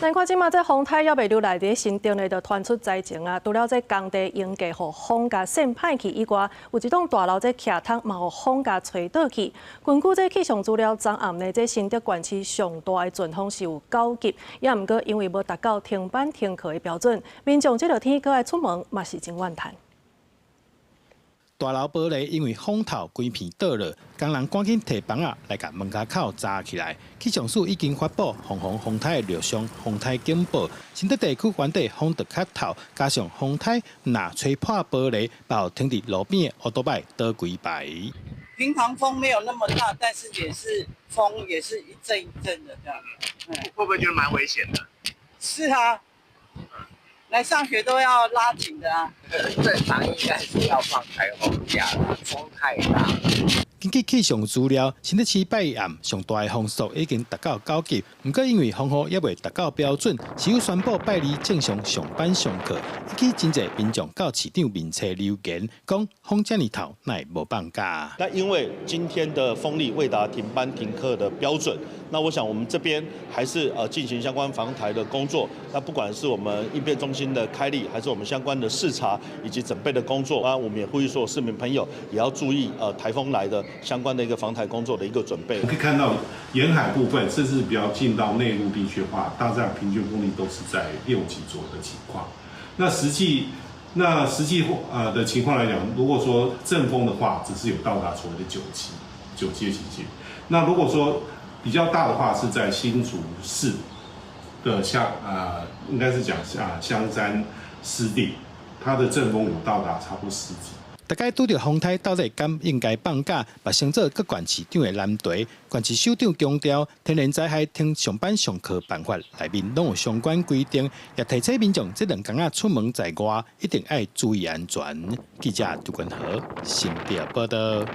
咱看這馬這風颱猶未落來，佇新竹呢就傳出災情啊！除了這工地用架予風共扇歹去以外，有一棟大樓這徛窗嘛予風共吹倒去。根據這氣象資料，昨暗呢這新竹縣市上大的陣風是有9級，也毋過因為無達到停班停課的標準，民眾這落天閣愛出門嘛是真怨嘆。大樓玻璃因為風透規片倒落，工人趕緊提枋仔來共門跤口紮起來。氣象署已經發布防風風颱的陸上風颱警報。新竹地區原底風就較透，加上風颱若吹破玻璃，包停佇路邊的烏多擺倒規排。平常風沒有那麼大，但是也是風也是一陣一陣的這樣。會不會覺得蠻危險的？是啊。來上學都要拉緊的啊！正常應該是要放颱風假，風太大。根據氣象資料，新竹市拜一暗上大的風速已經達到9級，毋過因為風雨猶未達到標準，市府宣布拜二正常上班上課。引起真濟民眾到市長面冊留言，講風遮爾透，哪會無放假？那因為今天的風力未達停班停課的標準，那我想我們這邊還是進行相關防台的工作。那不管是我們應變中心的開立，還是我們相關的視察以及準備的工作啊，我們也呼籲所有市民朋友也要注意颱風來的相關的一個防台工作的一個準備。我可以看到沿海部分，甚至比較進到內陸地區的話，大概平均風力都是在6級左右的情況。那實際的情況來講，如果說陣風的話，只是有到達所謂的9級的情形。那如果說比較大的話，是在新竹市的應該是講啊香山濕地，它的陣風有到達差不多10級。逐擺拄著風颱，到底敢應該放假？嘛成做各縣市長的難題。縣市首長強調，天然災害停上班上課辦法內面攏有相關規定，也提醒民眾這兩工仔出門在外一定愛注意安全。記者杜根和新竹報導。